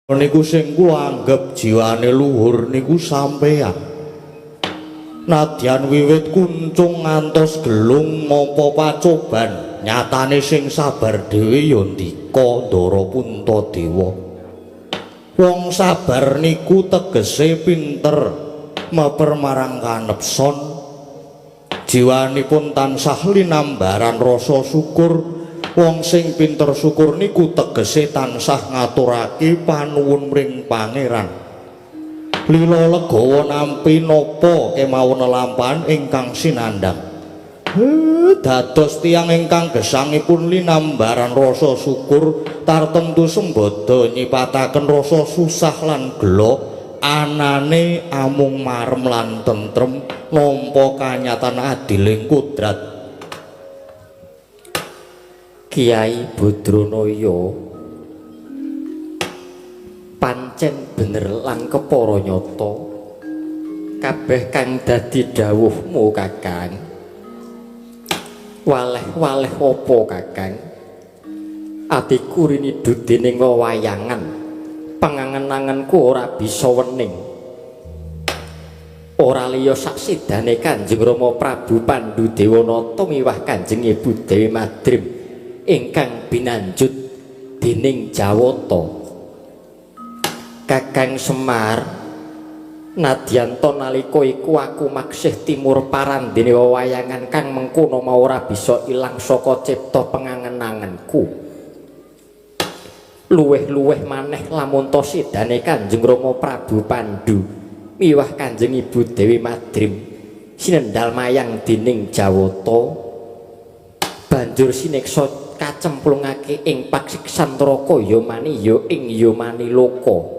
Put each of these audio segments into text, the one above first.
Niku sing kula anggep jiwane luhur niku sampeyan. Nadyan wiwit kuncung ngantos gelung nampa pacoban, nyatane sing sabar dhewe ya ndika Ndara Puntadewa. Wong sabar niku tegese pinter meper marang kanepson. Jiwanipun tansah linambaran rasa syukur. Wong sing pinter syukur niku tegese tansah ngaturake panuwun mring Pangeran. Lila legawa nampi napa kemawon lelampahan ingkang sinandhang. Dados tiyang ingkang gesangipun linambaran rasa syukur tartemtu sembada nyipataken rasa susah lan gela, anane amung marem lan tentrem nampa kanyatan adiling kodrat. Kiai Badranaya pancen bener lan kepara nyata kabeh kang dadi dawuhmu Kakang. Waleh-waleh apa Kakang? Atiku rinidu dening wewayangan, pangangen-angenku ora bisa wening. Ora liya saksidane Kanjeng Rama Prabu Pandhu Dewanata miwah Kanjeng Ibu Dewi Madrim ingkang binanjut dening Jawata. Kakang Semar, nadyan ta nalika iku aku maksih timur parandene wewayangan kang mengkono mau ora bisa ilang saka cipta pengangen-angenku. Luwih-luwih maneh lamun ta sidane Kanjeng Rama Prabu Pandhu miwah Kanjeng Ibu Dewi Madrim sinendal mayang dening Jawata banjur sineksa kacemplungake ing pasiksan neraka Yamani ya ing Yamani Loka.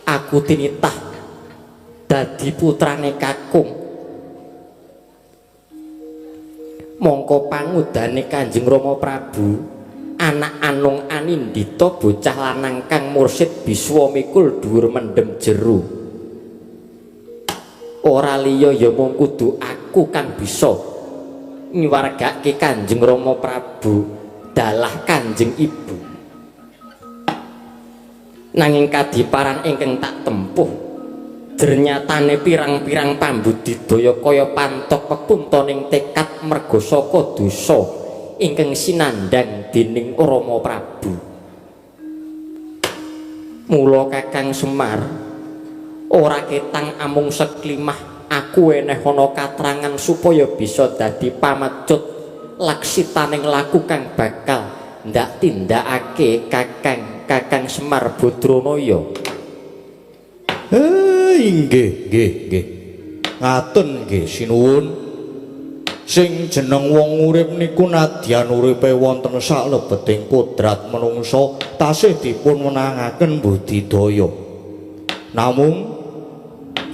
Aku tinitah dadi putrane kakung. Mongko pangudane Kanjeng Rama Prabu anak anung anindita bocah lanang kang mursid biswa mikul dhuwur mendem jero. Ora liya ya mung kudu aku kang bisa nyuwargake Kanjeng Rama Prabu dalah Kanjeng Ibu. Nanging kadiparan ingkang tak tempuh jernyatane pirang-pirang pambudidaya kaya pantok pepuntoning tekad merga saka dosa ingkang sinandhang dening Rama Prabu. Mula Kakang Semar ora ketang amung seklimah aku eneh ana katrangan supaya bisa dadi pamecut laksitaning laku kang bakal ndak tindakake Kakang Semar Badranaya. Inggih, nggih, nggih. Ngaten nggih sinuwun. Sing jeneng wong urip niku nadyan uripe wonten saklebeting kodrat menungsa tasih dipun wenangaken budidaya. Namung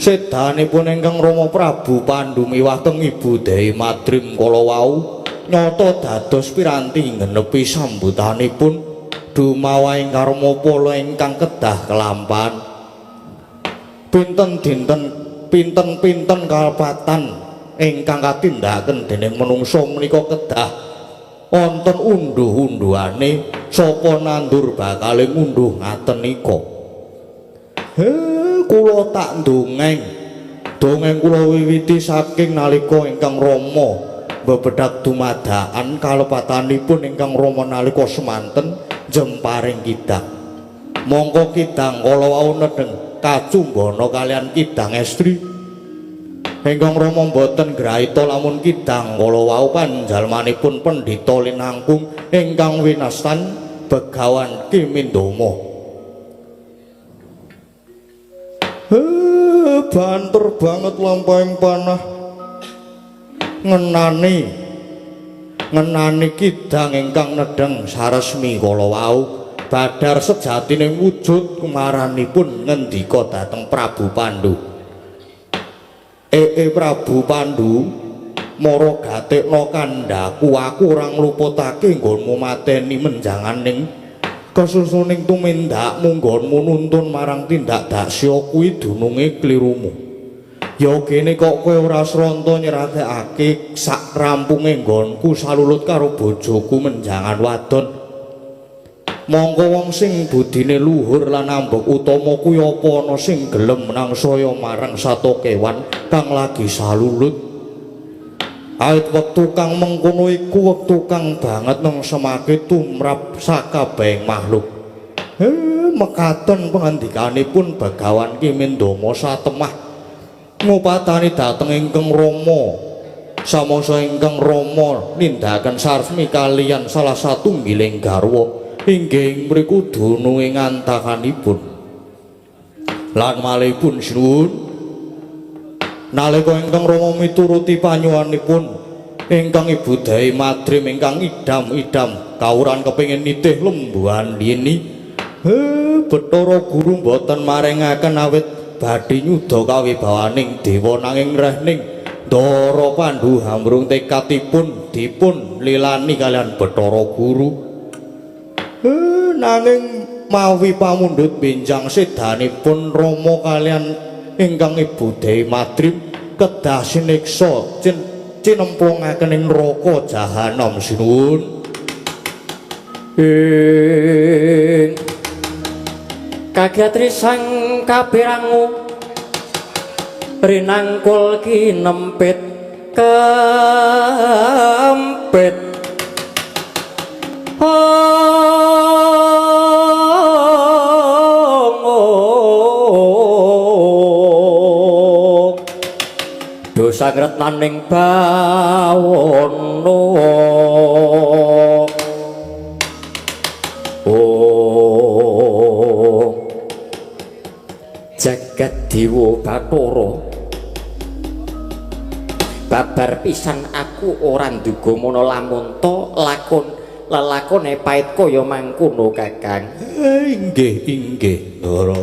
sedanipun ingkang Rama Prabu Pandhu miwah teng Ibu Dewi Madrim kala wau nyata dados piranti nggenepi sambutanipun dumawahing karma pala ingkang kedah kelampahan. Pinten dinten pinten-pinten kalepatan ingkang katindakaken dening menungsa menika kedah wonten unduh-unduhane, sapa nandur bakale ngunduh ngaten nika. Kula tak ndongeng. Dongeng kula wiwiti saking nalika ingkang Rama bebedak dumadakan kalepatanipun ingkang Rama nalika semanten jemparing kidang. Mongko kidang kala wau nedheng kacumbana kalian kidang estri. Ingkang Rama mboten graita lamun kidang kala wau panjalmanipun pendhita linangkung ingkang winastan Begawan Ki Mindama. Banter banget lampahing panah ngenani kidang ingkang nedheng saresmi kala wau. Badar sejatine wujud kumaranipun ngendika dhateng Prabu Pandhu. Prabu Pandhu, mara gatekna kandhaku, aku ora ngluputake nggonmu mateni menjanganing kesusuning tumindakmu nggonmu nuntun marang tindak dasya kuwi dununge klirumu. Ya kene kok kowe ora sranta nyeratekake sak rampunge nggonku salulut karo bojoku menjangan wadon. Mongko wong sing budine luhur lan ambek utama kuwi apa ana sing gelem nangsaya marang sato kewan kang lagi salulut. Awit wektu kang mengkono iku wektu kang banget nengsemake tumrap sakabehing makhluk. Mekaten pangandikanipun Begawan Ki Mindama satemah ngupatani dhateng ingkang Rama. Samangsa ingkang Rama nindakaken saresmi kaliyan salah satunggiling garwa inggih mriku dununge ngantakanipun. Lan malihipun sinuwun nalika ingkang Rama mituruti panyuwunipun ingkang Ibu Dewi Madrim ingkang idam-idam kawuran kepengin nitih lembuhan lini. Bathara Guru mboten marengaken awit badhe nyuda kawibawaning dewa nanging rehning Ndara Pandu hamrung tekadipun dipun lilani kalian Bathara Guru. Nanging mawi pamundhut benjang sedanipun Rama kalian ingkang Ibu Dewi Madrim kedah siniksa cinemplungaken ing neraka jahanam sinuwun. Ing kagyatri sang kapirangu rinangkul kinempit kempit. Oh, dosa ngretnaning bawana. Oh, jagat dewa bathara babar pisan aku ora nduga mono lamun to lakon lelakone pait kaya mangkono Kakang. Inggih inggih Ndara.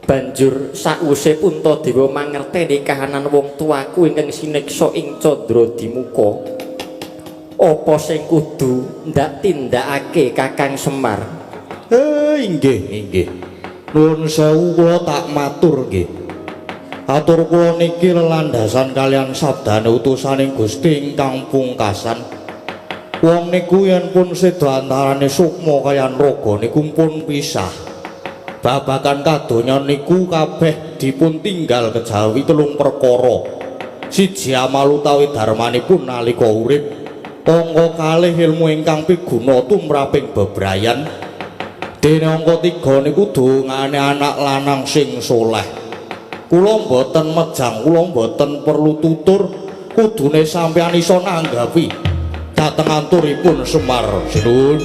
Banjur sawise Puntadewa mangerteni kahanan wong tuaku ingkang sineksa ing Candra Dimuka, apa sing kudu ndak tindakake Kakang Semar? Inggih inggih. Nuwun sewu kula tak matur nggih. Atur kula niki lelandasan kalian sabdane utusaning Gusti ingkang pungkasan. Wong niku yen pun seda antarane sukma kaliyan raga niku pun pisah. Babagan kadonya niku kabeh dipun tinggal kejawi telung perkara. Siji amal utawi darmanipun nalika urip, angka kalih ilmu ingkang piguna tumraping bebrayan. Dene angka 3 niku dongane anak lanang sing soleh. Kula mboten mejang, kula mboten perlu tutur, kudune sampeyan iso nanggapi dhateng anturipun Semar sinuwun.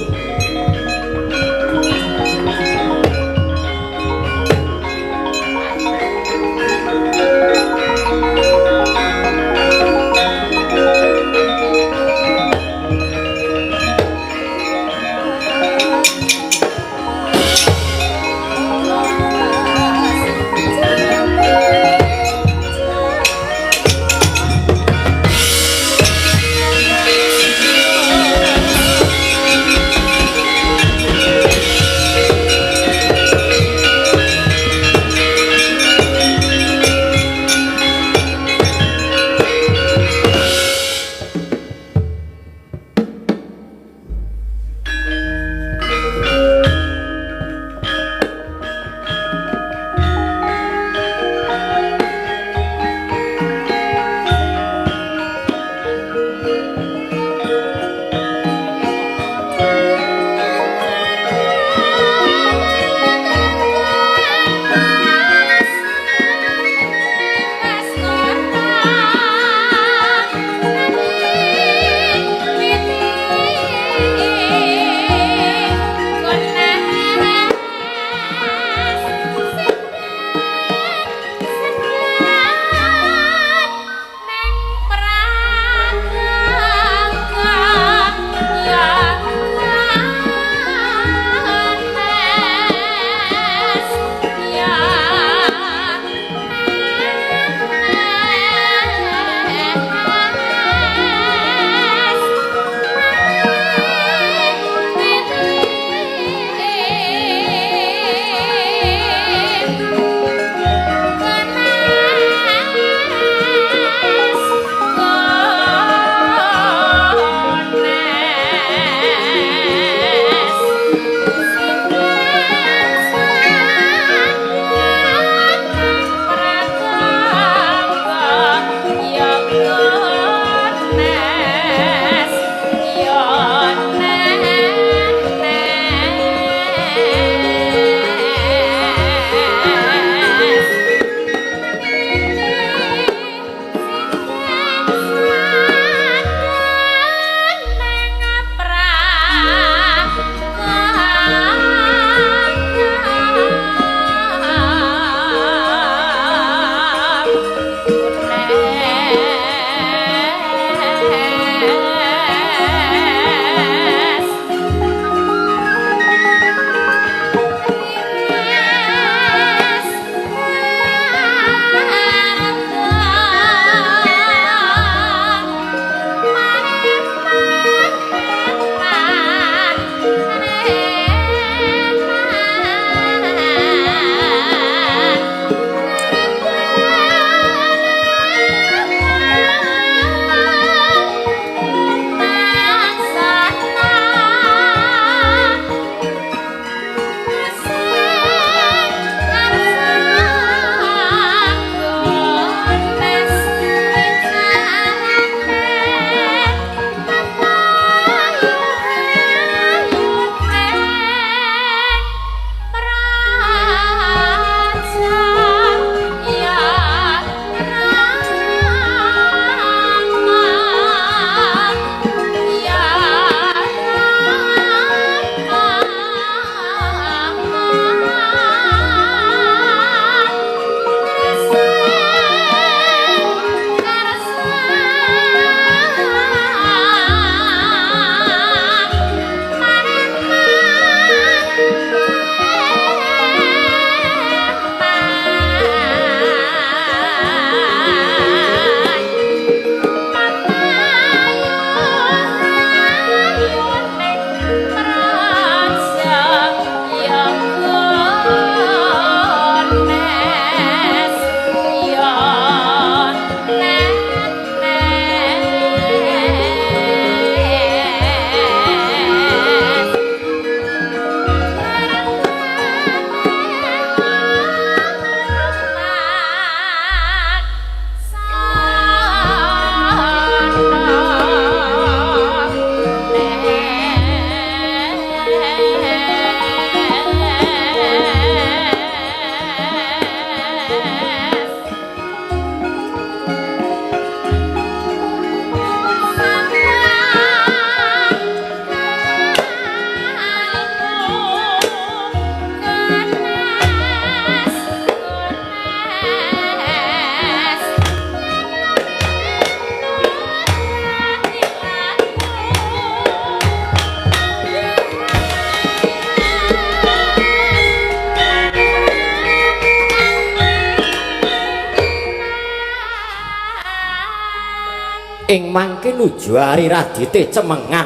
Ing mangke nuju ari radite cemengan.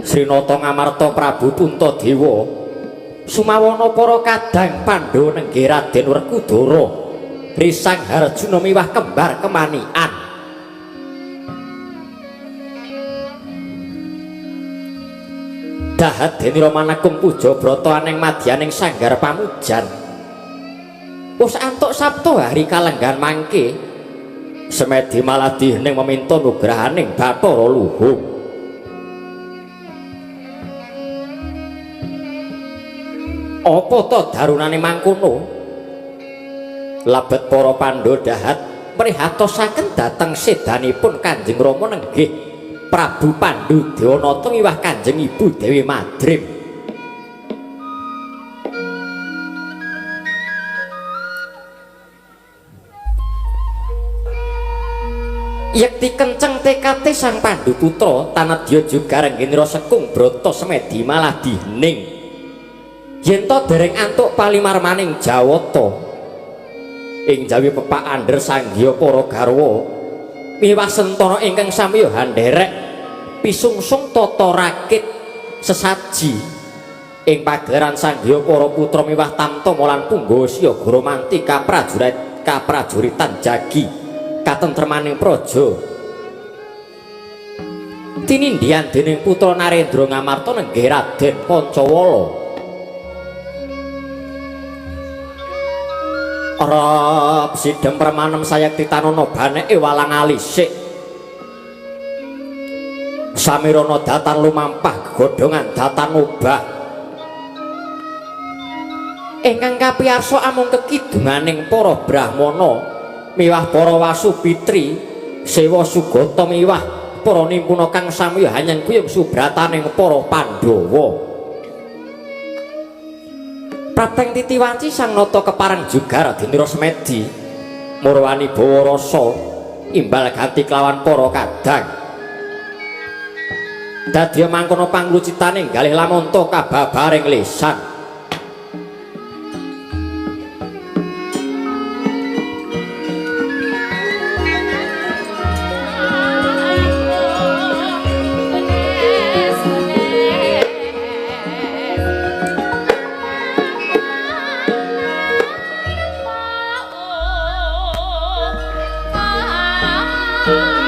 Srinata Ngamarta Prabu Puntadewa sumawana para kadang Pandhawa nenggih Raden Werkudara Risang Harjuna miwah kembar kemanikan. Dahat denira manekung puja brata aneng madyaning sanggar pamujan. Wis antuk sabta hari kalenggan mangke semedi maladih ning meminta nugrahaning Bathara Luhung. Apa to darunane mangkono? Labet para Pandhawa dahat mrihatosaken dhateng sedanipun Kanjeng Rama nenggih Prabu Pandu Dewanata miwah Kanjeng Ibu Dewi Madrim. Yekti kenceng tekate sang Pandu putra tanadya juga rengginira sekung brata semedi maladihning. Yen to dereng antuk palimarmaning Jawata ing jawi pepak andher sanggiya para garwa miwah sentana ingkang samiya handerek pisungsung tata rakit sesaji ing pagelaran sanggiya para putra miwah tamtama lan punggawa siyaga manti kaprajurit kaprajuritan jagi katentremaning praja tinindhian dening putra Narendra Ngamarta nenggih Raden Pancawala. Rab sidhem permanem sayekti tanana baneke walang alisik samirana datan lumampah gegodhongan datan obah ingkang kapiyarsa amung kekidunganing para brahmana miwah para wasupitri sewa sugata miwah para nimpuna kang samiya hanyang kuyung subrataning para Pandhawa. Prapteng titiwanci sang nata kepareng jugar dinira semedi murwani bawa rasa imbal ganti kelawan para kadang dadiya mangkono panglucitane galih lamonto kababaring lesan. Let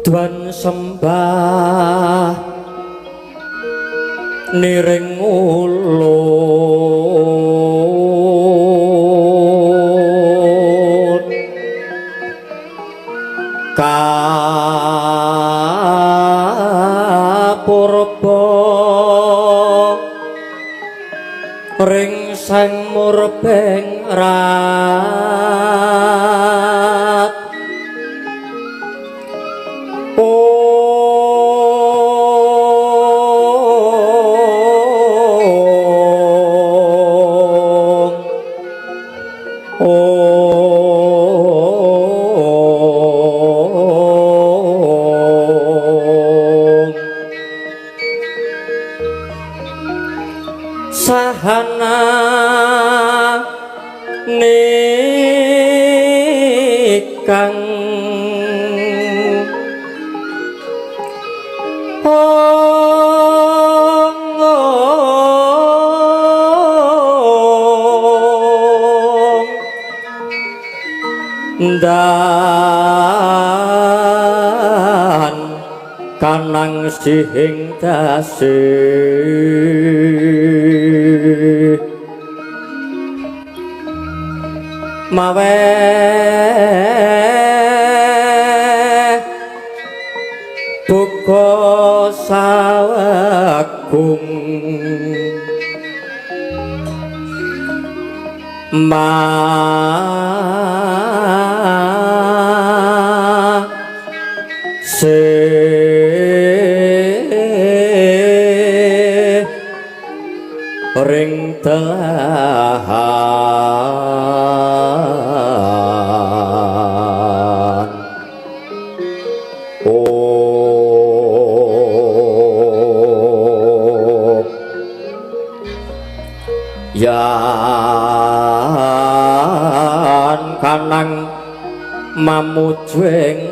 Dwan sembah niring ulun kapurba ring sang murbeng rat. Sahana nikang dan kanang sihing dasi mawe buka sawagung ma se ring telahan. Oh yan kanang mamujueng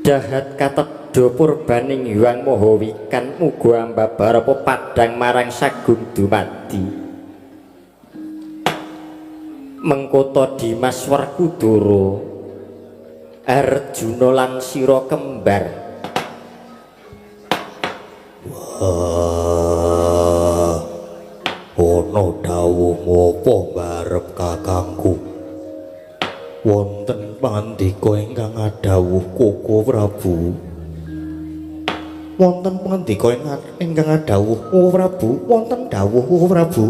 dahat katedha purbaning Hyang Maha Wikan muga ambabar apa padhang marang sagung dumadi mengkota Dimas Werkudara Arjuna lan Sira kembar. Wah, ana dawuhmu apa barep kakangku? Wonten pangandika ingkang adhawuh Koko Prabu. Wonten pangandika ingkang adhawuh Koko Prabu, wonten dawuh Koko Prabu.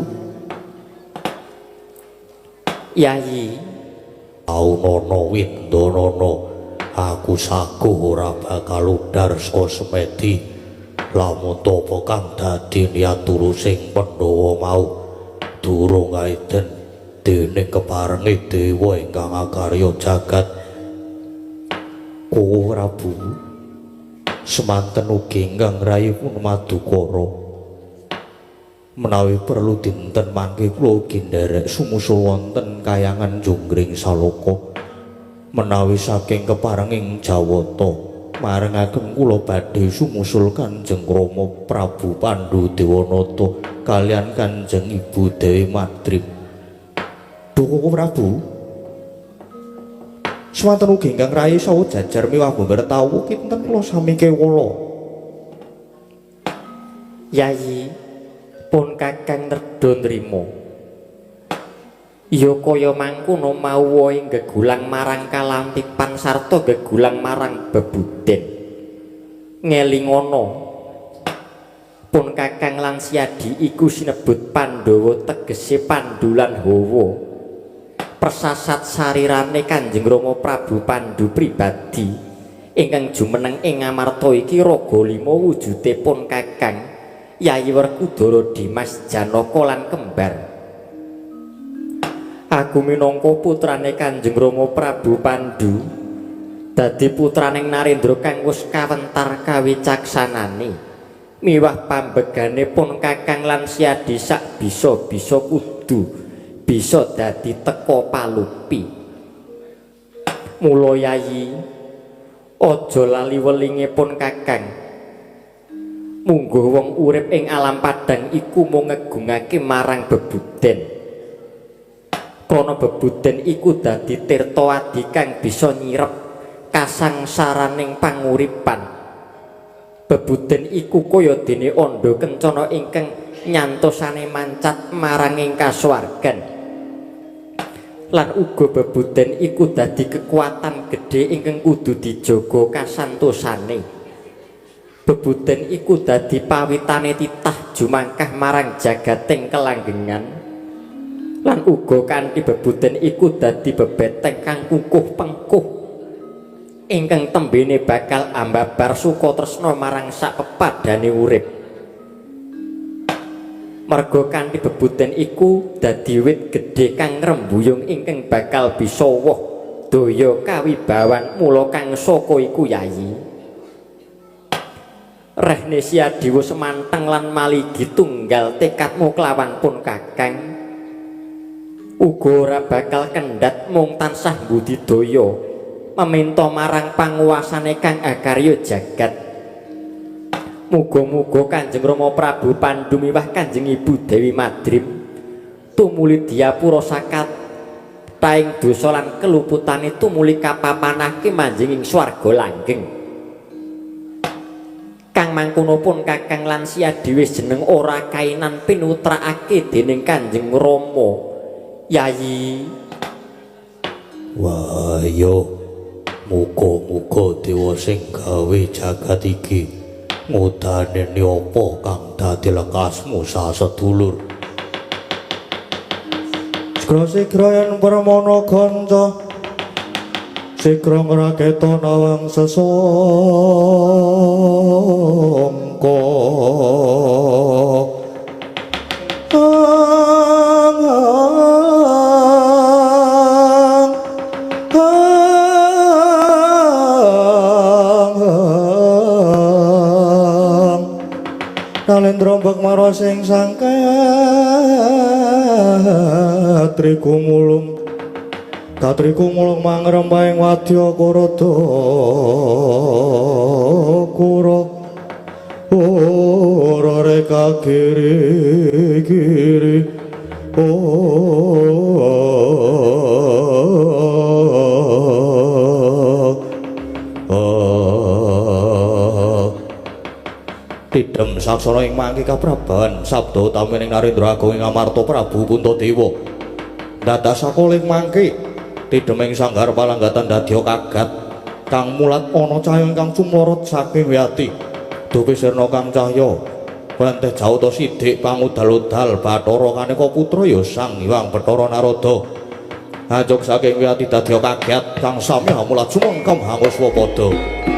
Yayi, Aunana Windanana, aku saguh ora bakal udar saka semedi. Lamun tapa kang dadi niat tulusing Pandhawa mau durung kaiden dening keparenge dewa ingkang akarya jagat. Koko Prabu, semanten ugi ingkang rayipun Madukara, menawi perlu dinten mangke kula ugi nderek sumusul wonten kayangan Jonggring Saloka. Menawi saking keparenging Jawata marengaken kula badhe sumusul Kanjeng Rama Prabu Pandu Dewanata kalian Kanjeng Ibu Dewi Madrim. Duh Prabu, swanten ugi ingkang rayi saha jajar miwah mbertawu kinten kula sami kewala. Yayi, pun kakang nedha nrima. Ya kaya mangkono mau wae gegulang marang kalampipan sarta gegulang marang bebuden. Ngelingono pun kakang lan Siadi iku sinebut Pandhawa tegese Pandu lan Hawa. Persasat sarirane Kanjeng Rama Prabu Pandu pribadi ingkang jumeneng ing Ngamarta iki raga lima wujude pun Kakang Yayi Werkudara Dimas Janaka lan kembar. Aku minangka putrane Kanjeng Rama Prabu Pandu dadi putraning Narendra kang wis kawentar kawicaksanane miwah pambegane pun Kakang lan Siadi sak bisa-bisa kudu bisa dadi teka palupi. Mula Yayi aja lali welinge pun Kakang. Mungguh wong urip ing alam padhang iku mung ngegungake marang bebuden. Krana bebuden iku dadi tirta adi kang bisa nyirep kasangsaraning panguripan. Bebuden iku kaya dene andha kencana ingkang nyantosane mancat marang ing kasuwargan. Lan uga bebuden iku dadi kekuatan gedhe ingkang kudu dijaga kasantosane. Bebuden iku dadi pawitane titah jumangkah marang jagating kelanggengan. Lan uga kanthi bebuden iku dadi bebeteng kang kukuh pengkuh ingkang tembene bakal ambabar suka tresna marang sak pepadane urip. Merga kanthi bebuden iku dadi wit gedhe kang ngrembuyung ingkang bakal bisa woh daya kawibawan. Mula kang saka iku Yayi, rehne Siadiwa semanteng lan maligi tunggal tekadmu kelawan pun Kakang. Uga ora bakal kendhat mung tansah budidaya meminta marang panguwasane kang akarya jagat. Muga-muga Kanjeng Rama Prabu Pandu miwah Kanjeng Ibu Dewi Madrim tumuli diapura sakat taing dosa lan keluputane tumuli kapapanake manjing ing swarga langgeng. Kang mangkono pun Kakang lan Siadi wis jeneng ora kainan pinutrakake dening Kanjeng Rama. Yayi, wah yo, muga-muga dewa sing gawe jagat iki ngudaneni apa kang dadi lekasmu sasedulur. Sigra-sigra yen permana kanca, sigra ngraketa nawang sesangka. Nalendra mbek mara sing sangkat trikumulung katrikumulung mangrempahing wadya karada kura ora reka kiri kiri Tidem saksana ing mangke kapraban sabda utamining Narendra Agung ing Amarta Prabu Puntadewa. Dados sakoling mangke tidem ing sanggar palanggatan dadya kagat kang mulat ana cahya ingkang sumlorot saking wiyati. Dupi sirna kang cahya wanteh jawata sidik pangudal-udal Bathara kaneka putra ya Sang Hyang Bathara Narada. Ajog saking wiyati dadya kaget kang sami hamulat sumengkem hangus wapada. Saking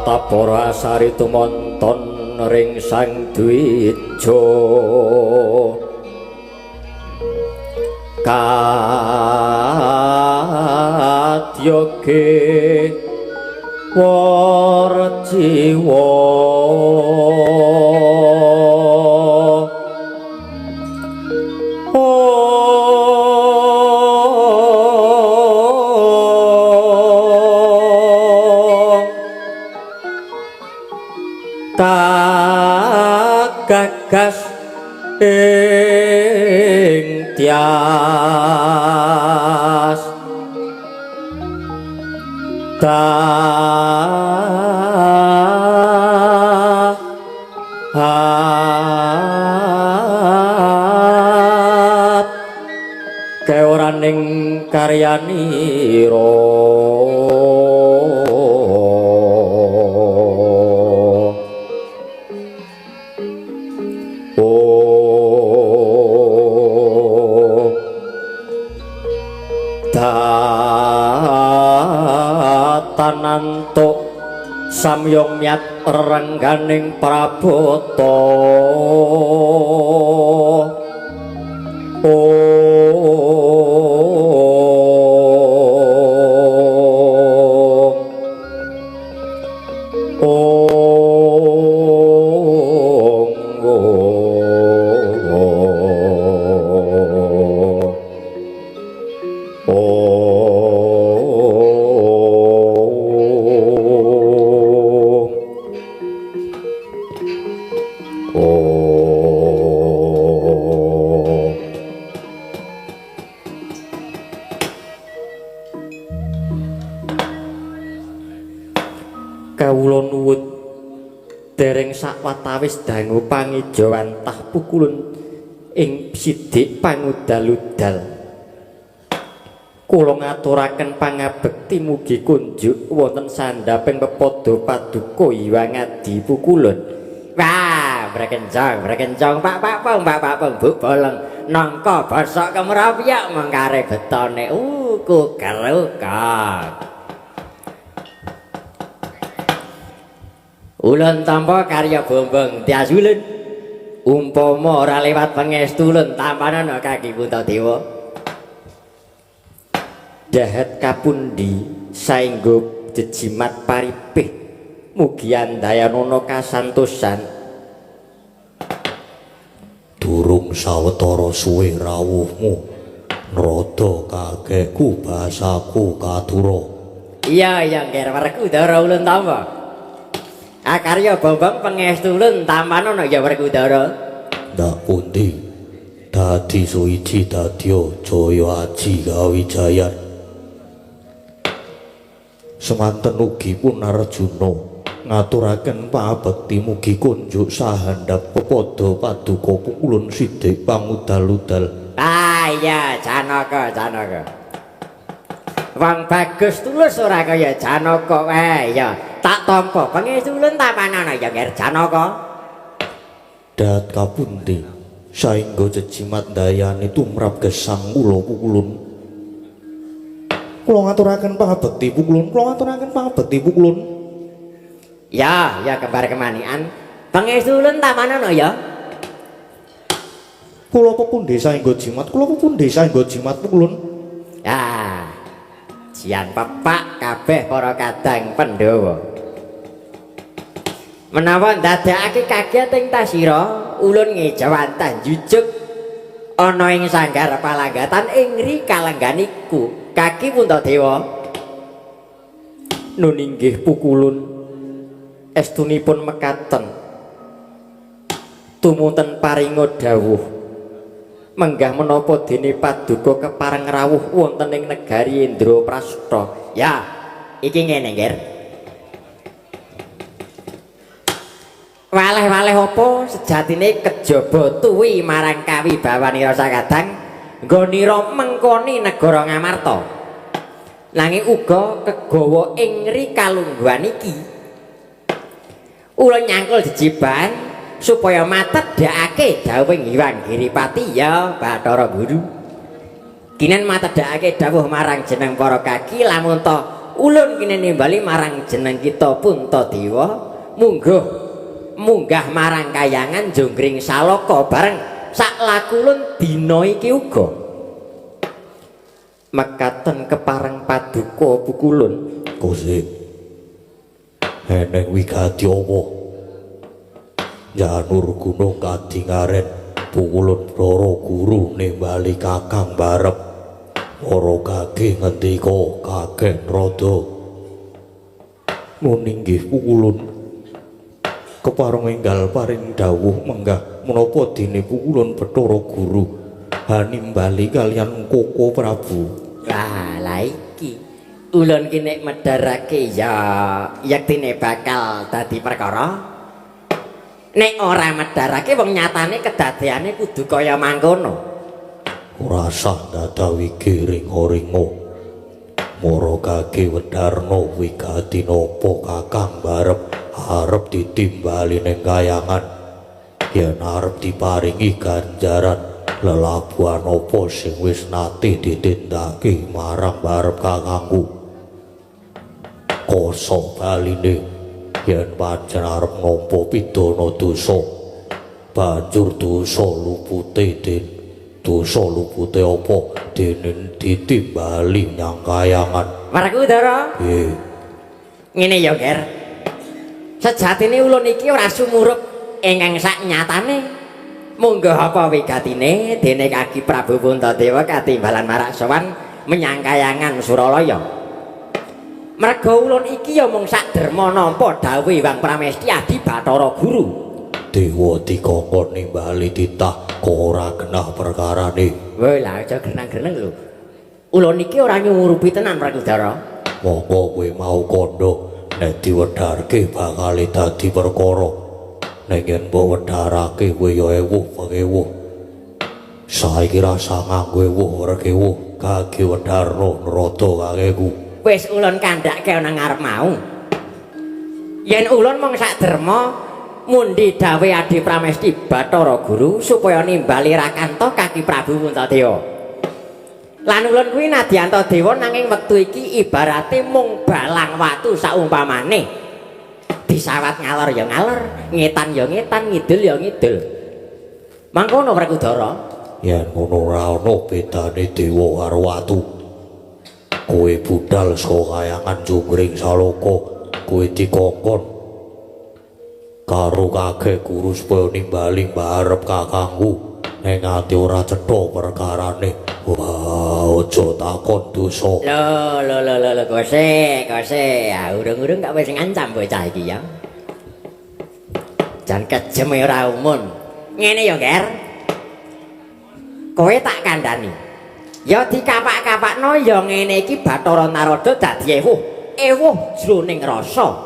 Tapara asari tumonton ring Sang Dwija kadyoge warjiwa kagagas ing tias tahat keoraning karyanira. Tanantuk samyong myat rerengganing prabata. Kawula nuwun dereng sakwatawis dangu pangijawantah pukulun ing sidik pangudal-udal. Kula ngaturaken pangabekti mugi kunjuk wonten sandhaping pepada paduka Hyang Adi Pukulun. Wah, brekencong, brekencong, Pak Pak Pong, Pak Pak Pong, Bu Boleng, nangka bosok kemropyok mengkare betone. Kukerukak. Ulun tampa karya Bombong Tias ulun. Umpama ora lewat pangestu ulun tampanana kaki Puntadewa. Dahat kapundi saengga jejimat paripih mugi andayanana kasantosan. Durung sawetara suwe rawuhmu nrada kakekku basaku kadura. Iya iya Nger Werkudara ulun tampa. Akarya Bombong pangestu ulun tampanana ya Werkudara. Ndak pundi dadi suwiji dadya jaya aji kawijayan. Semanten ugi pun Arjuna ngaturaken pabekti mugi kunjuk sahandhap pepada paduka pukulun sidik pangudal-udal. Ah iya Janaka Janaka. Wong bagus tulus ora kaya Janaka wae ya. Tak tampa pangestu ulun tampanana ya Nger Janaka. Dat kapundi saengga jejimat ndayani tumrap gesang kula pukulun. Kula ngaturaken pangabekti pukulun, kula ngaturaken pangabekti pukulun. Ya, ya kembar kemanian. Pangestu ulun tampanana ya. Kula pepundi saengga jimat, kula pepundi saengga jimat pukulun. Ya. Jian pepak kabeh para kadang Pandhawa. Menawa ndadekake kaget ing tasira, ulun ngejawantah njujuk ana ing sanggar palanggatan ing ri kalengganiku. Kaki Puntadewa. Nun inggih pukulun estunipun mekaten. Tumunten paringa dawuh menggah menapa dene paduka kepareng rawuh wonten ing negari Indraprastha. Ya, iki ngene, Nger. Waleh-waleh apa sejatine kejaba tuwi marang kawibawanira sakadang nggonira mengkoni negara Ngamarta. Nanging uga kegawa ing ri kalungguhan iki. Ulun nyangkul jejiban supaya matedhakake dawuhing Hyang Giripati ya Bathara Guru. Kinen matedhakake dawuh marang jeneng para kaki lamun ta Ulun kene nimbali marang jeneng kita Puntadewa mungguh munggah marang kayangan Jonggring Salaka bareng sak lakulun dina iki uga. Mekaten kepareng paduka pukulun. Kose eneng wigati apa? Janur gunung kadingaren pukulun Bathara Guru nimbali Kakang barep. Para kaki ngendika kakek rada. Nun inggih pukulun. Kepareng enggal paring dawuh menggah menapa dene pukulun Bathara Guru hanimbali kaliyan Koko Prabu. Lah lha iki ulun ki nek medharake ya yektine bakal dadi perkara. Nek ora medharake wong nyatane kedadeane kudu kaya mangkono. Ora sah ndadawi giring-ringo. Mara kaki wedarna wigati napa Kakang barep arep ditimbali ning kayangan. Yen arep diparingi ganjaran lelabuhan apa sing wis nate ditindakake marang barep kakangku. Kosok baline yen pancen arep nampa pidana dosa, banjur dosa lupute den dosa lupute apa dene ditimbali nyang kayangan. Werkudara, Nggih. Ngene ya, Ger. Sejatine ulun iki ora sumurup ingkang sak nyatane. Mungguh apa wigatine dene Kaki Prabu Puntadewa katimbalan marak sowan menyang kayangan Suralaya. Merga ulun iki ya mung sak derma nampa dawuhe Hyang Pramesti Adi Bathara Guru. Dewa dikongkon nimbali titah kok ora genah perkarane. Woi lah aja grenang-greneng lho. Ulun iki ora nyumurupi tenan, Werkudara. Monggo kowe mau kandha nek diwedharke bakal dadi perkara. Nek yen mbok wedharake kowe ya ewuh pengewuh. Saiki rasa nganggo ewuh rekewuh kage wedharna nerada kakeku. Wis ulun kandhake ana ngarep mau. Yen ulun mung sak derma mundi dawuhe Adi Pramesti Bathara Guru supaya nimbali Rakanta Kaki Prabu Puntadewa. Lan ulun kuwi nadyan dewa nanging wektu iki ibarate mung balang watu saumpamane. Disawat ngalor ya ngalor, ngetan ya ngetan, ngidul ya ngidul. Mangkono, Werkudara. Yen ngono ora ana bedane dewa karo watu. Kowe budal saka kayangan Jonggring Salaka, kowe dikongkon karo kakek guru supaya nimbali mbarep kakangku. Nek nganti ora cetha perkarane, wah aja takon dosa. Lho lho lho lho lho kose, kose. Ah, urung-urung gak wis ngancam bocah iki ya. Jan kejem ora umun. Ngene ya, Ger. Kowe tak kandhani. Ya dikapak-kapakno ya ngene iki Bathara Narada dadi ewuh, ewuh jroning rasa.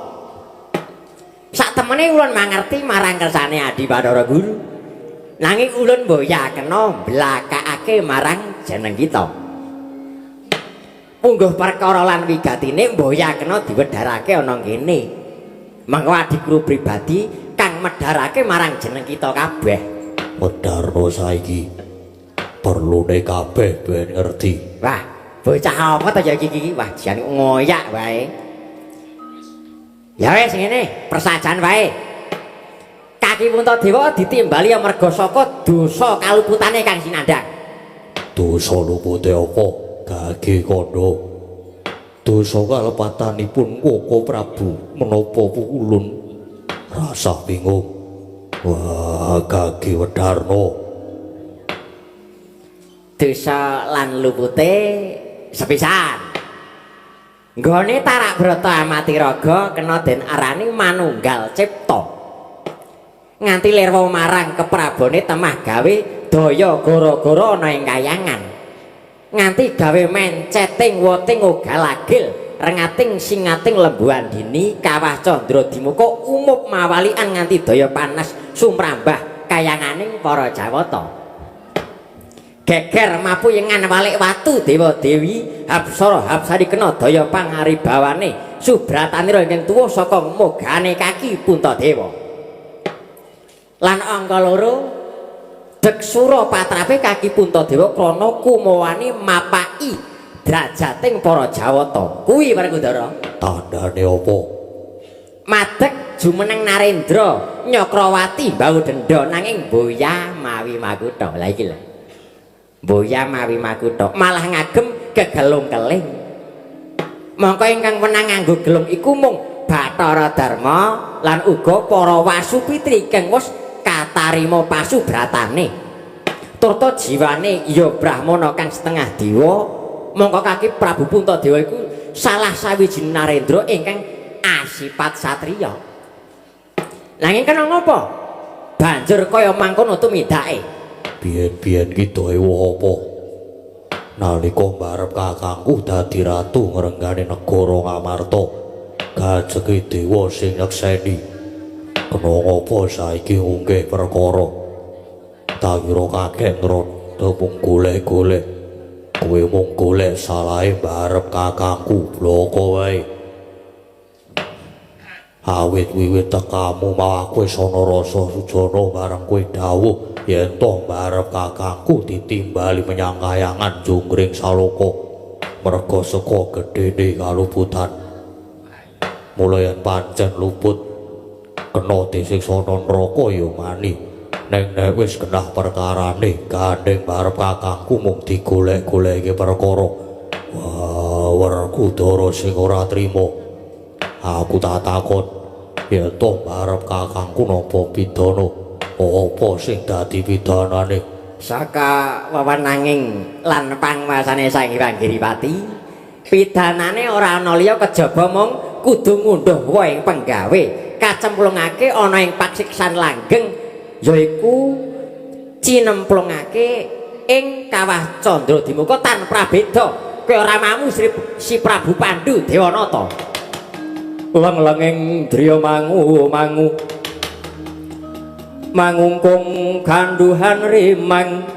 Sak temene ulun mangerti marang kersane Adi Bathara Guru. Nanging ulun mboya kena mblakakake marang jeneng kita. Mungguh perkara lan wigatine mboya kena diwedharake ana kene. Mangko adiguru pribadi kang medharake marang jeneng kita kabeh. Wedharna saiki perlune kabeh ben ngerti. Wah, bocah apa to ya iki iki? Wah, jan ngoyak wae. Ya wis ngene, persajan wae. Kaki Puntadewa ditimbali amarga saka dosa kaluputane kang sinandhang. Dosa lupute apa? Gage kandha. Dosa kalepatanipun Koko Prabu menapa pukulun rasah bingung. Wah, gage wedharna. Dosa lan lupute sepisan. Nggone tarak brata amati raga kena den arani manunggal cipta. Nganti lirwa marang keprabone temah gawe daya gara-gara ana ing kayangan. Nganti gawe menceting woting ogal-agil rengating singating lembu andini kawah candra dimuka umup mawalian nganti daya panas sumrambah kayanganing para Jawata. Geger mapuyengan walik watu dewa dewi hapsara hapsari kena daya pangaribawane subratanira ingkang tuwa saka mogane Kaki Puntadewa. Lan angka loro Deksura patrape Kaki Puntadewa krana kumawani mapaki Drajating para Jawata. Kuwi Werkudara. Tandane apa? Madeg jumeneng Narendra Nyakrawati mbau denda nanging boya mawi makutha. Lah iki lho. Boya mawi makutha malah ngagem gegelung keling. Mongko ingkang wenang nganggo gelung iku mung Bathara Darma lan uga para Wasupitri kang wis katarima pasubratane. Turta jiwane ya Brahmana kang setengah dewa. Mongko kaki Prabu Puntadewa iku salah sawijine Narendra ingkang asipat satriya. Nanging kena ngapa? Banjur kaya mangkono tumindake. Biyen-biyen ki dewa apa? Nalika mbarep kakangku dadi ratu ngrenggane negara Ngamarta, gajeke dewa sing nyekseni. Kena ngapa saiki unggih perkara? Tak kira kakek ngrada mung golek-golek. Kowe mung golek salahe mbarep kakangku, bloko wae. Awit wiwit tekamu mau aku wis ana rasa sujana bareng kowe dawuh yen to mbarep kakangku ditimbali menyang kayangan Jonggring Saloka merga saka gedene kaluputan. Mula yen pancen luput kena disiksa neraka ya mani. Neng nek wis genah perkarane gandeng barep kakangku mung digolek-goleki perkara. Wah, Werkudara sing ora trima. Aku tak takon yen to barep kakangku napa pidana? Apa sing dadi pidanane? Saka wewenanging lan panguwasane Sang Hyang Giripati, pidanane ora ana liya kejaba mung kudu ngunduh wohing penggawe, kacemplungake ana ing pasiksan langgeng, yaiku cinemplungake ing kawah Candradimuka tan prabeda kaya ramamu si Prabu Pandu Dewanata. Leng-lenging driya mangu mangu mangungkung ganduhan rimang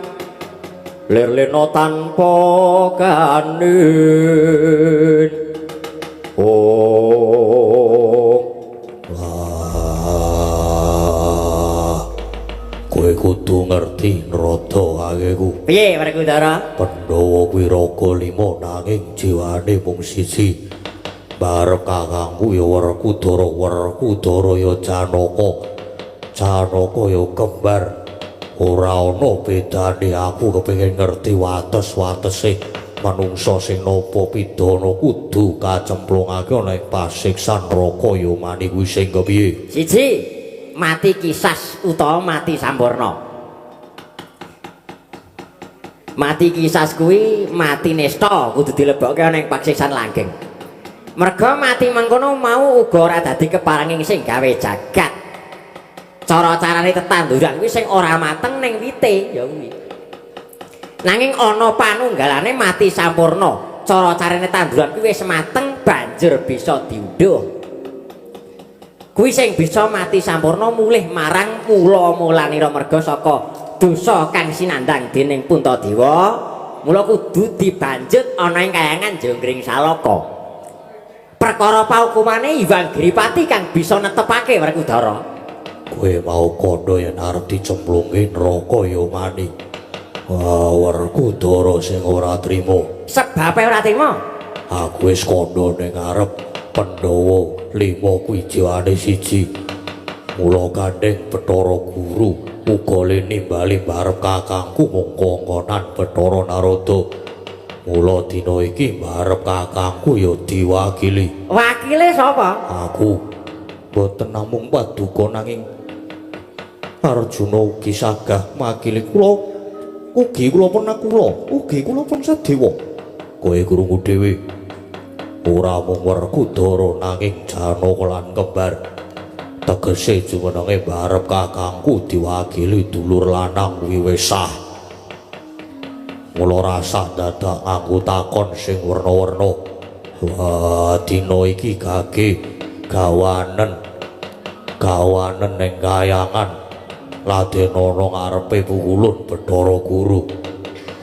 lir-lena tanpa kanin. Oh, wah, kowe kudu ngerti nrada kakeku. Piye Werkudara? Pandhawa kuwi raga lima nanging jiwane mung siji. Barep kakangku ya Werkudara, Werkudara ya Janaka, Janaka ya kembar. Ora ana bedane. Aku kepengin ngerti wates-watese manungsa sing nampa pidana kudu kacemplungake ana ing pasiksan neraka ya mani kuwi sing kepiye? Siji, mati kisas utawa mati sampurna. Mati kisas kuwi mati nista kudu dilebokke ana ing pasiksan langgeng. Merga mati mangkono mau uga ora dadi keparenging sing gawe jagat. Cara-carane tetanduran kuwi sing ora mateng ning wite ya kuwi. Nanging ana panunggalane mati sampurna. Cara-carane tanduran kuwi wis mateng banjur bisa diundhuh. Kuwi sing bisa mati sampurna mulih marang mula-mulanira merga saka dosa kang sinandhang dening Puntadewa. Mula kudu dibanjut ana ing kayangan Jonggring Saloka. Perkara paukumane Hyang Giripati kang bisa netepake Werkudara. Kowe mau kandha yen arep dicemplungke neraka ya mani. Wah, Werkudara sing ora trima. Sebabe ora trima? Aku wis kandha ning ngarep Pandhawa lima kuwi jiwane siji. Mula gandeng Bathara Guru uga nimbali barep kakangku mung kongkonan Bathara Narada. Mula dina iki barep kakangku ya diwakili. Wakile sapa? Aku boten namung paduka nanging Arjuna ugi sagah makili kula. Ugi kula pun nakula, ugi kula pun Sadewa. Kowe krungu dhewe. Ora mung Werkudara nanging Janaka lan kembar. Tegese jumenenge barep kakangku diwakili dulur lanang kuwi wis sah. Mula rasah dadak nganggo takon sing werna-werna. Wah, dina iki gage gawanen. Gawanen ning kayangan. Laden ana ngarepe pukulun Bathara Guru.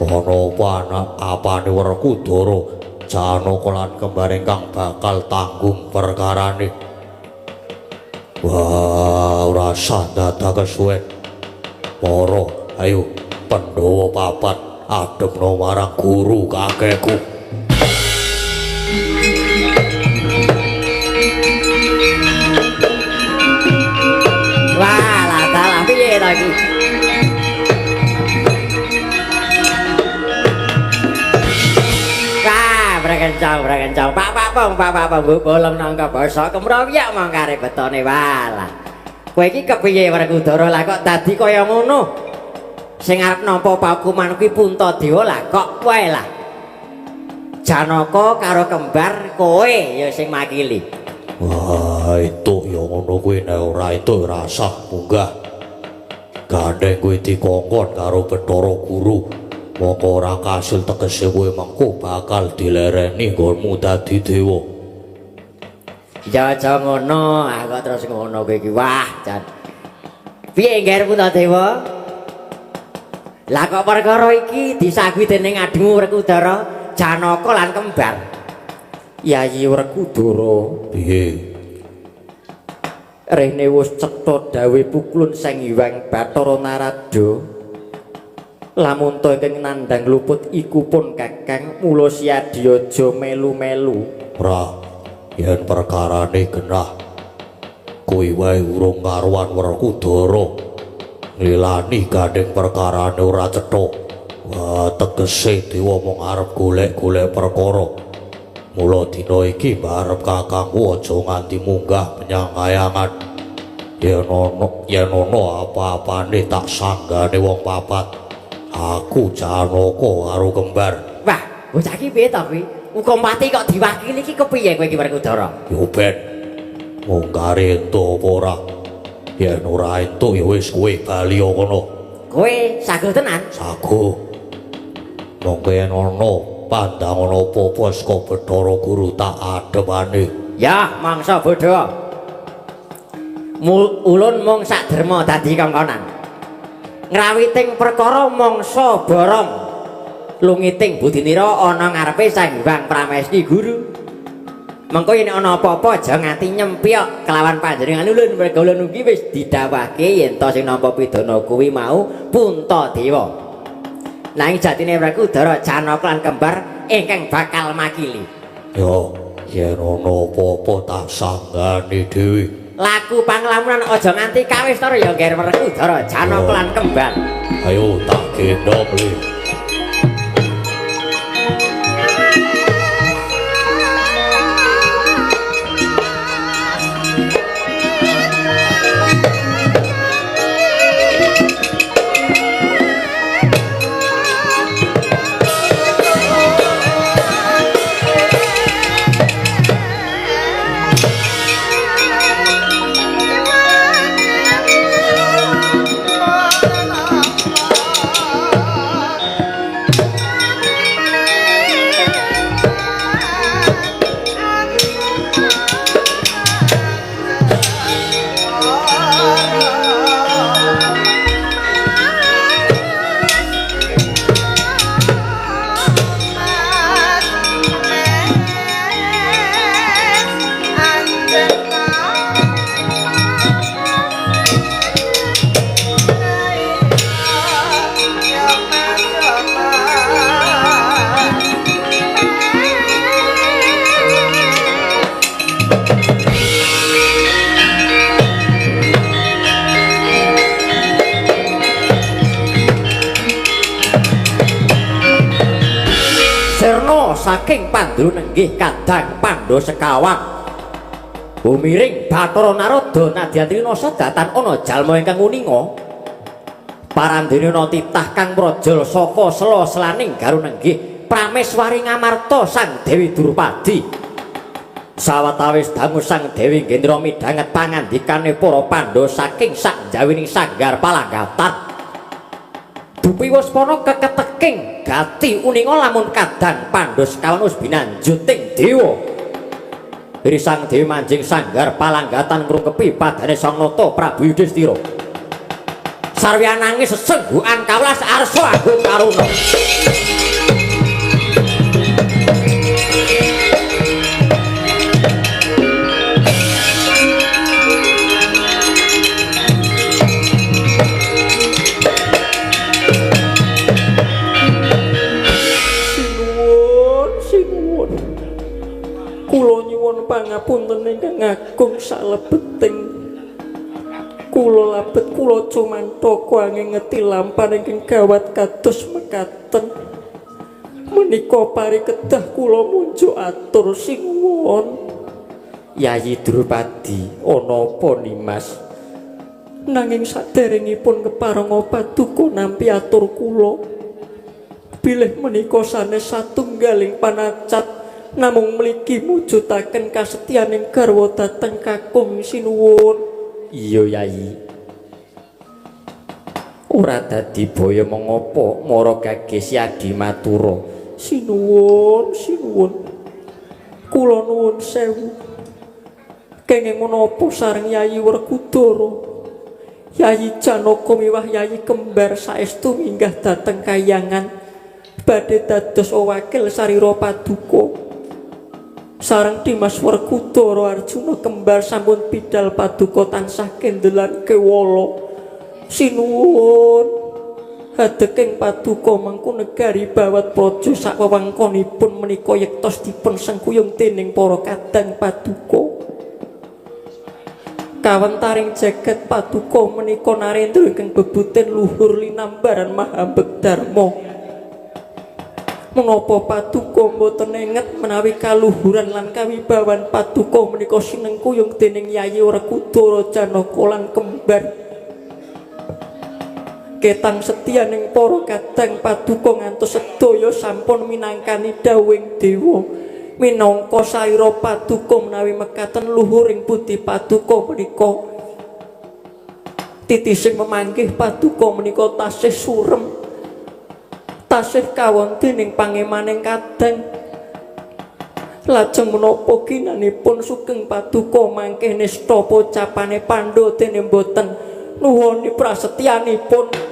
Ana apa anak apane Werkudara Janaka lan kembar ingkang bakal tanggung perkarane. Wah, ora sah dadak kesuwen. Para, ayo Pandhawa papat adepno marang guru kakekku. to iki? Wah, brekencang, brekencang. Pak Pak Pong, Pak Pak Pong, mbok bolong nangka basa kemroyak mong karep betone walah. Kowe iki kepiye Werkudara lah kok dadi kaya ngono? Sing arep nampa paukuman kuwi Puntadewa lah kok kowe lah. Janaka karo kembar kowe ya sing makili. Wah, entuk ya ngono kuwi nek ora entuk ora sah munggah. Gandeng kuwi dikongkon karo Bathara Guru. Moko ora kasil tegese kowe mengko bakal dilereni nggonmu dadi dewa. Ya aja ngono, ah kok terus ngono kowe iki. Wah, jan. Piye ngger Puntadewa? Lah kok perkara iki disagui dening adhimu Werkudara, Janaka lan kembar. Yayi Werkudara, Piye? Rene wis cetha dawuh pukulun Sang Hyang Bathara Narada. Lamun to ingkang nandhang luput iku pun Kakang, mula siadya aja melu-melu. Ora, yen perkarane genah kuwi wae urung karuan Werkudara. Nglilani gandeng perkarane ora cetha. Wah, tegese dewa mung arep golek-golek perkara. Mula dina iki mbarep kakangku aja nganti munggah menyang kayangan. Yen ana apa-apane tak sanggane wong papat. Aku Janaka karo kembar. Wah, bocah iki piye to kuwi? Hukum pati kok diwakili iki kepiye kowe iki Werkudara? Yo ben. Munggare entuk apa ora? Yen ora entuk ya wis kowe bali kono. Kowe saguh tenan? Saguh. Monggo yen ana pandangan apa-apa saka Bathara Guru tak adhepane. Ya, mangsa bodho. Ulun mung sak derma dadi kongkonan. Ngrawiting perkara mangsa borong. Lungiting budinira ana ngarepe Sang Hyang Pramesti Guru. Mengko yen ana apa-apa aja nganti nyempyok kelawan panjenengan ulun merga ulun ugi wis didhawuhake yen to sing nampa pidana kuwi mau Puntadewa. Nanging jatine Werkudara Janaka lan kembar ingkang bakal makili. Yo, yen ana apa-apa tak sanggane dhewe. Laku panglamunan aja nganti kawistara ya Ngger Werkudara Janaka lan kembar. Ayo tak gendhong le. Saking Pandru nenggih kadang Pandha sekawan. Bumiring Bathara Narada nadyan trinasa datan ana jalma ingkang uninga. Parandene ana titah kang mrojol saka sela-selaning garu nenggih Prameswari Ngamarta Sang Dewi Drupadi. Sawetawis dangu Sang Dewi Gendra midhanget pangandikane para Pandhawa saking sakjawining sanggar palanggatan. Dupi waspana keketeking gati uninga lamun kadang Pandha sekawan wis binanjuting dewa. Iri Sang Dewi manjing sanggar palanggatan ngrungkepi padane Sang Nata Prabu Yudhistira. Sarwiya nangis sesenggukan kawelas arsa agung karuna. Pangapunten ingkang agung salebeting Kula labet kula cumantaka angin ngeti lampan ingkang gawat kados mekaten. Menika pari kedah kula munjuk atur sinuwun. Yayi Drupadi, ana apa Nimas? Nanging saderengipun keparenga paduka nampi atur kula. Bilih menika sanes satunggaling panacat namung mligi mujudaken kasetyaning garwa dhateng kakung sinuwun. Iya Yayi. Ora dadi baya mengapa mara gagesi Adi Matura. Sinuwun, sinuwun. Kula nuwun sewu. Kenging menapa sareng Yayi Werkudara? Yayi Janaka miwah Yayi Kembar saestu minggah dhateng kayangan badhe dados wakil sarira paduka. Sareng Dimas Werkudara Arjuna Kembar sampun bidal paduka tansah kendelan kewala. Sinuwun, hadeking paduka mangku negari bawat praja sakwewengkonipun menika yektos dipun sengkuyung dening para kadang paduka. Kawentaring jagat paduka menika narendra ingkang bebuten luhur linambaran Mahambegdharma. Menapa paduka mboten enget menawi kaluhuran lan kawibawan paduka menika sinengkuyung dening Yayi Werkudara Janaka lan Kembar. Ketang setyaning para kadang paduka ngantos sedaya sampun minangkani dawuhing dewa. Minangka saira paduka menawi mekaten luhuring budi paduka menika. Titising memanggih paduka menika tasih surem. Tasih kawon dening pangemaning kadang. Lajeng menapa ginanipun sugeng paduka mangke nista pocapane Pandha dene mboten nuwuni prasetyanipun.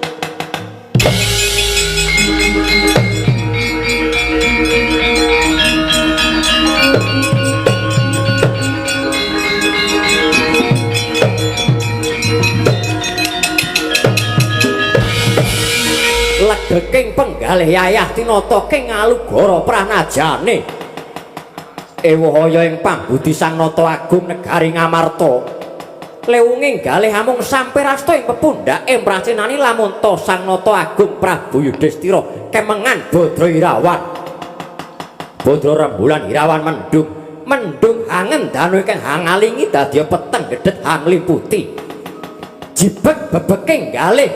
Legeking penggalih yayah tinata king alugara pranajane. Ewahaya ing pambudi Sang Nata Agung negari Ngamarta. Lewunging galih amung sampe rasta ing pepundhake mracinani lamunta Sang Nata Agung Prabu Yudhistira kemengan Badra Irawan. Badra rembulan Irawan mendung, mendung hangen danu ingkang hangalingi dadi peteng gedhet hangliputi. Jibeg bebeking galih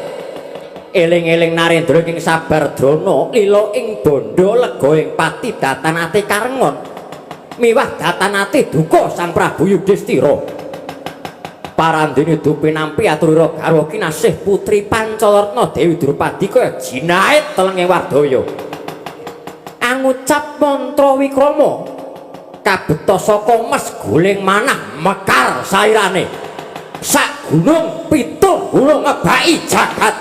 eling-eling Narendra ing sabar drana lila ing bondo lega ing pati datanate karengon miwah datanate duka Sang Prabu Yudhistira. Parandene dupi nampi aturira garwa kinasih putri Pancalatna Dewi Drupadi kaya jinait telenge wardaya. Angucap mantra wikrama kabeta saka mes guling manah mekar sairane. Sak gunung pitung gunung ngebaki jagat.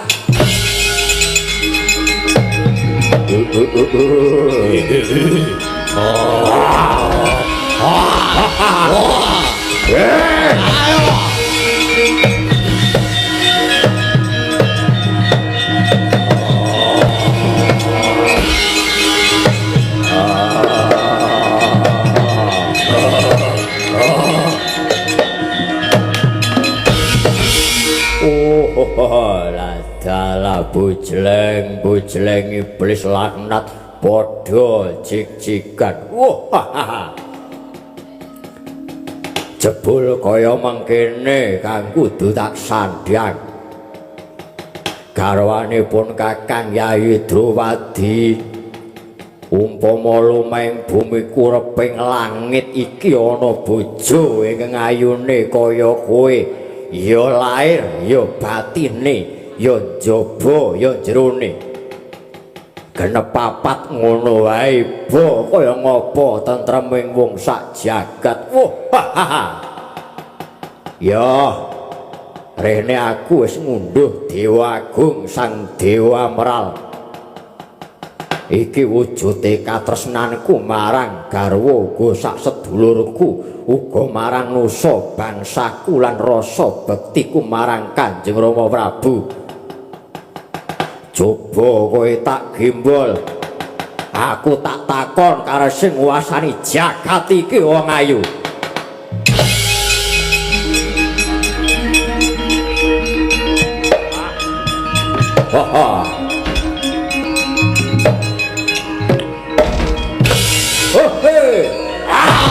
Oh, ladalah bujleng, bujleng iblis laknat padha jig-jigan. Wah. Jebul kaya mangkene kang kudu tak sandhang. Garwanipun Kakang Yayi Drupadi, umpama lumahing bumi kureping langit iki ana bojo ingkang ayune kaya kowe, ya lair, ya batine, ya njaba, ya jerone. Genep papat ngono wae ba kaya ngapa tentreming wong sak jagat. Wah. Ya rene aku wis ngunduh Dewa Agung Sang Dewa Meral. Iki wujude katresnanku marang garwa uga sak sedulurku, uga marang nusa bangsaku lan rasa bektiku marang Kanjeng Rama Prabu. Coba kowe tak gembol, aku tak takon karo sing nguasani jagat iki wong ayu. Ha ha. Oh he. Ah.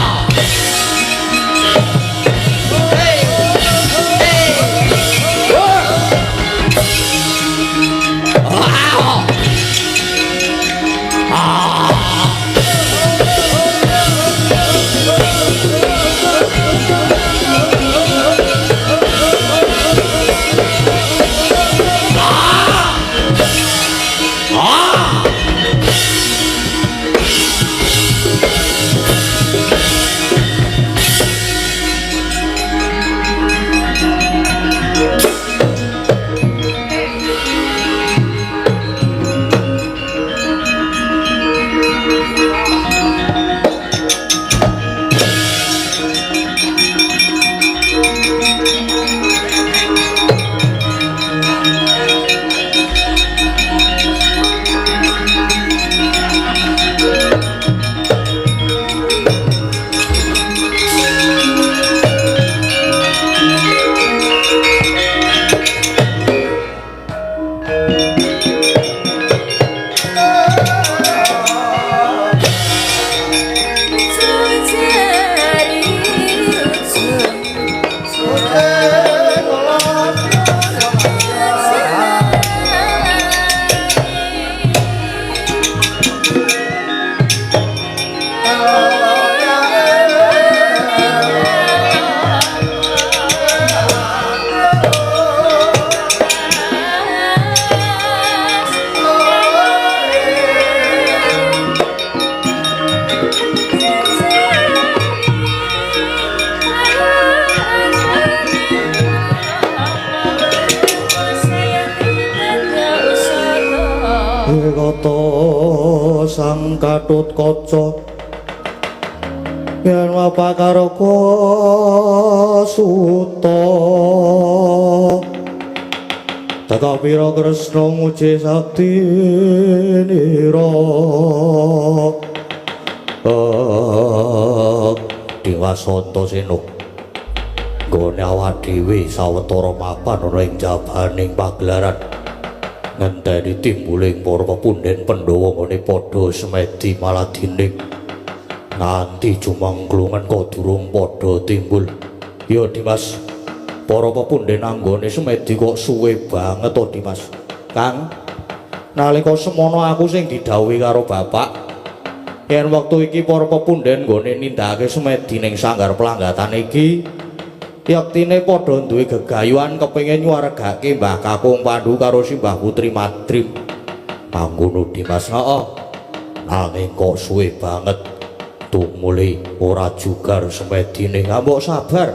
Sang Gatut Kaca yen wapakaraka suta Tetapira Kresna muji sakti nira Dewa Santasena nggone awak dhewe sawetara mapan ana ing jabaning pagelaran ngenteni timbuling para pepunden Pandhawa nggone padha semedi maladining nganti jumangglungan kok durung padha timbul. Ya Dimas, para pepunden anggone semedi kok suwe banget to Dimas. Kang, nalika semono aku sing didhawuhi karo bapak yen wektu iki para pepunden nggone nindakake semedi ning sanggar pelanggatan iki yektine padha duwe gegayuhan kepengin nyuwargake Mbah Kakung Pandu karo Simbah Putri Madrim. Panggono Dimas, heeh. Nanging kok suwe banget tumuli ora jugar semedine. Mbok sabar.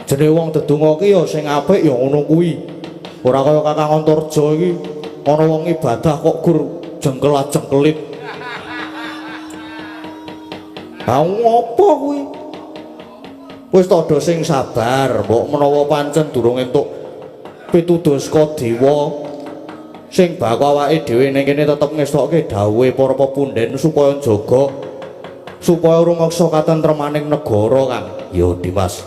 Jenenge wong dedonga ki ya sing apik ya ngono kuwi. Ora kaya Kakang Antarja iki ana wong ibadah kok gur jengkel-jengkelit. Ha ngopo kuwi? Wis padha sing sabar, mbok menawa pancen durung entuk pituduh saka dewa sing bakal awake dhewe ning kene tetep ngestokke dawuhe para pepunden supaya njaga supaya rumeksa katentremaning negara, Kang. Ya Dimas.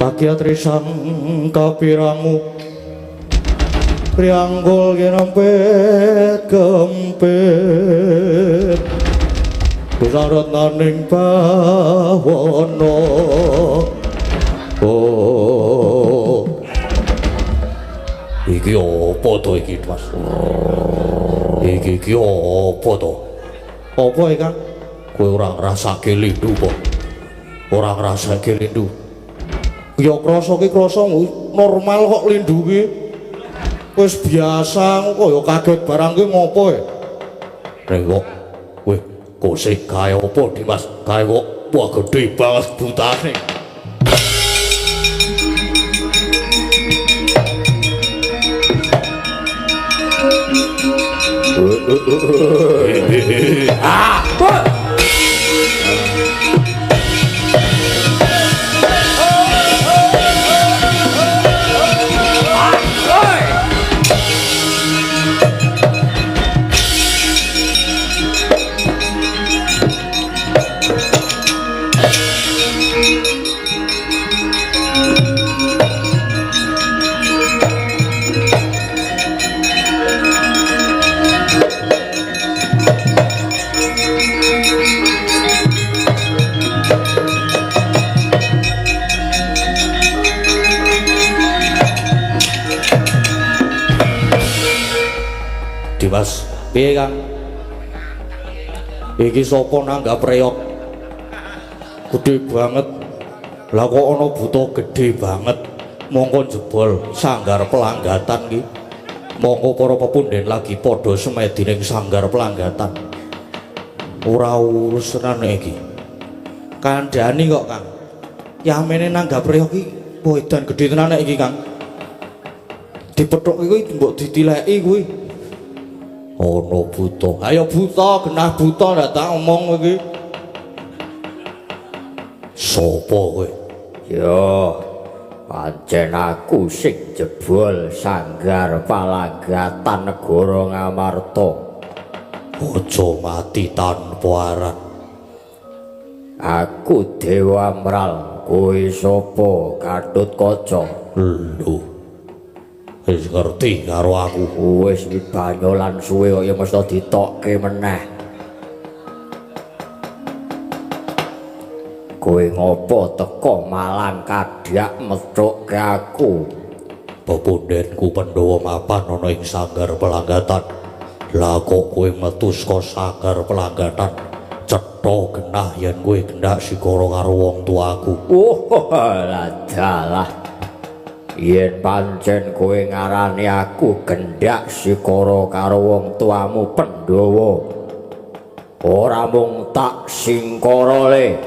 Bagiatri sang kapirangu prianggul kinempit gempit busarot naning bawana. Oh, iki apa to iki Mas? Iki iki apa to? Apa iki, Kang? Kowe ora ngrasake lindu apa? Ora ngrasake lindu. Ya krasa ki krasa normal kok lindu ki. Wis biasa kok ya kaget barang ki ngopo e? Nek kok kowe kose gawe apa Dimas? Gawe kok wah gedhe banget butane. Ah! Piye, Kang? Iki sapa nanggap reog? Gedhe banget. Lah kok ana buta gedhe banget. Mongko jebol sanggar pelanggatan iki. Mongko para pepunden lagi padha semedi ning sanggar pelanggatan. Ora urus tenan iki. Kandhani kok, Kang. Yamene nanggap reog iki edan gedhe tenan iki, Kang. Dipethuk kuwi mbok ditileki kuwi. Ana buta. Ayo buta, genah buta ndak tak omong kowe iki. Sopo kowe? Ya, pancen aku sing jebol sanggar palanggatan negara Ngamarta. Aja mati tanpa aran. Aku Dewa Amral, kowe sapa? Gatotkaca. Lho. Wis ngerti karo aku. Wis banyolan suwe kok ya mesti ditokke meneh. Kowe ngopo teko Malang kadhak methukke aku? Pepundenku Pandhawa mapan ana ing sanggar pelanggatan. Lah kok kowe metu saka sanggar pelanggatan? Cetha genah yen kowe gendak sikara karo wong tuaku. Oh, dalah. Yen pancen kowe ngarani aku gendak sikara karo wong tuamu Pandhawa, ora mung tak singkara le.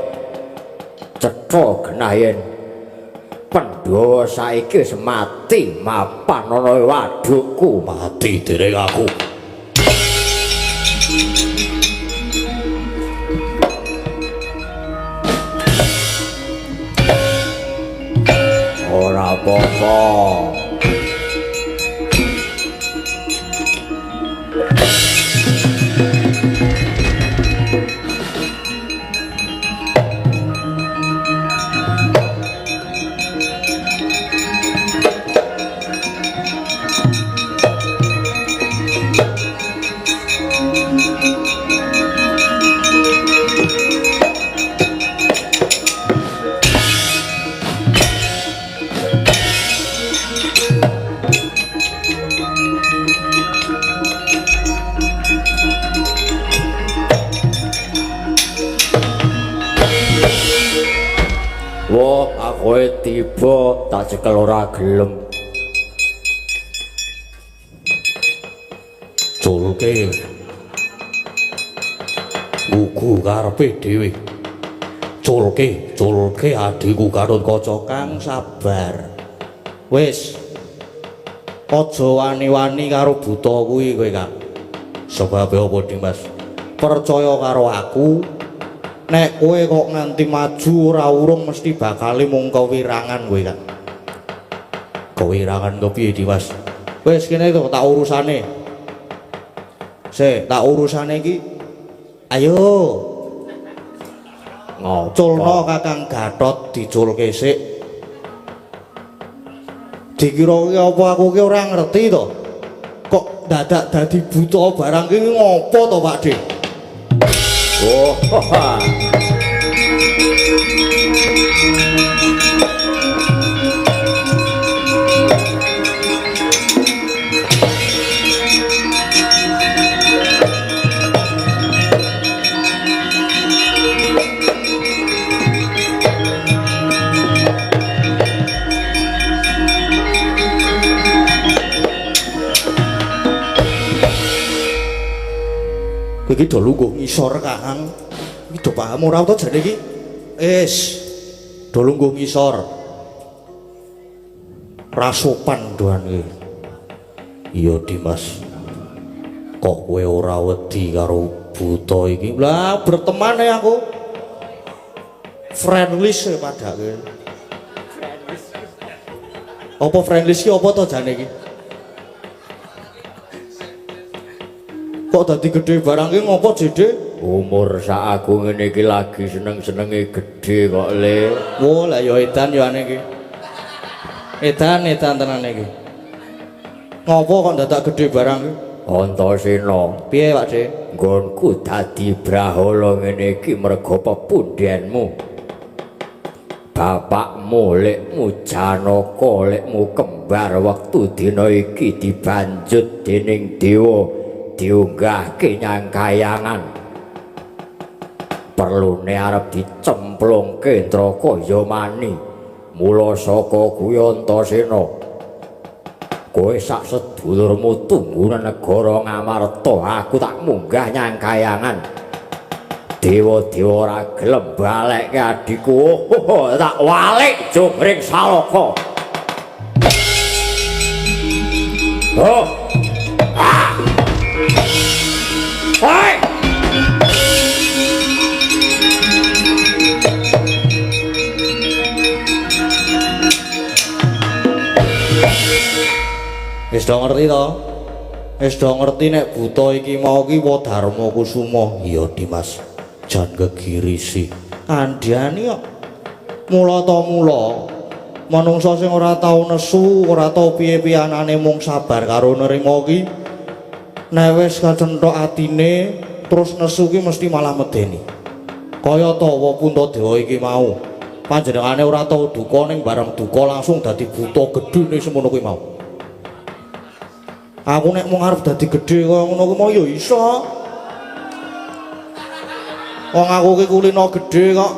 Cetha genah yen Pandhawa saiki wis mati mapan ana wadukku. Mati dereng aku. Ora apa-apa. Wah, aku tiba tak cekel ora gelem. Culke. Gugu karepe dhewe. Culke, culke adhiku Gatotkaca, Kang sabar. Wis. Aja wani-wani karo buta kuwi kowe, Kang. Sebabe apa, Dimas? Percaya karo aku. Nek kowe kok nganti maju ora urung mesti bakale mung kewirangan kowe, Kang. Kewirangan kepiye, Dimas? Wis kene to tak urusane. Sik, tak urusane iki. Ayo. Ngopo? Culno Kakang Gatot diculke sik. Dikira ki apa aku ki ora ngerti to. Kok dadak dadi buta barang ki ngopo to, Pak De? Oh. Iki do lungguh ngisor, Kang. Iki do paham ora to jane iki? Wis. Do lungguh ngisor. Ra sopan doan iki. Iya, Dimas. Kok kowe ora wedi karo buta iki? Lah, berteman ya aku. Friendly se padake. Apa friendly ki apa to jane iki? Kok dadi gedhe barang ki ngopo, Jede? Umur sak aku ngene iki lagi seneng-senenge gedhe kok, Le. Wo, lah ya edan yo ane iki. Edan, edan tenan iki. Ngopo kok dadak gedhe barang ki? Antasena. Piye, Pak De? Nggonku dadi brahala ngene iki merga pepundhenmu. Bapakmu lekmu Janaka lekmu kembar wektu dina iki dibanjut dening dewa Diunggahke nyang kayangan. Perlune arep dicemplungke neraka ya mani. Mula saka kuwi Antasena, kowe sak sedulurmu tunggu nang negara Ngamarta, aku tak munggah nyang kayangan. Dewa-dewa ora gelem balekke adhiku. Oh, tak walik jongring salaka. Oh. Ah. Hoi. Wis do ngerti to? Wis do ngerti nek buta iki mau ki Dharma Kusuma. Iya, Dimas. Jan gegirisi. Kandhani kok. Mula ta mula manungsa sing ora tau nesu, ora tau piye-piyanane mung sabar karo nerima ki nek wis kacenthok atine terus nesu ki mesti malah medeni. Kaya tawa Puntadewa iki mau. Panjenengane ora tau duka ning bareng duka langsung dadi buta gedhene semono kuwi mau. Aku nek mung arep dadi gedhe kaya ngono kuwi mau ya iso. Wong aku ki kulino gedhe kok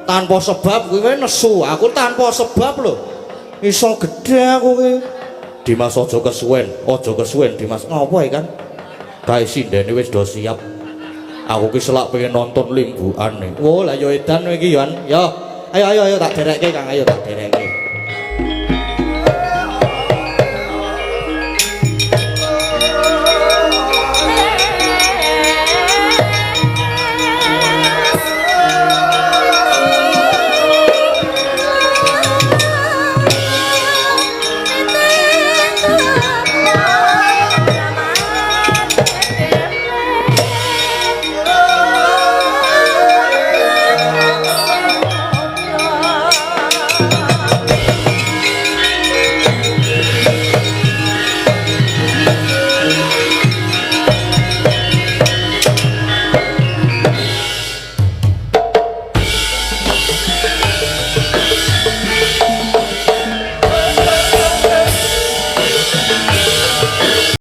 tanpa sebab kuwi nesu. Aku tanpa sebab lho. Iso gedhe aku ki. Dimas aja kesuwen, aja kesuwen Dimas. Ngopo iki kan? Kae sindene wis do siap. Aku ki selak pengen nonton limbukane. Oh, lah ya edan kowe iki ya. Yo. Ayo ayo ayo tak derekke Kang, ayo tak derekke.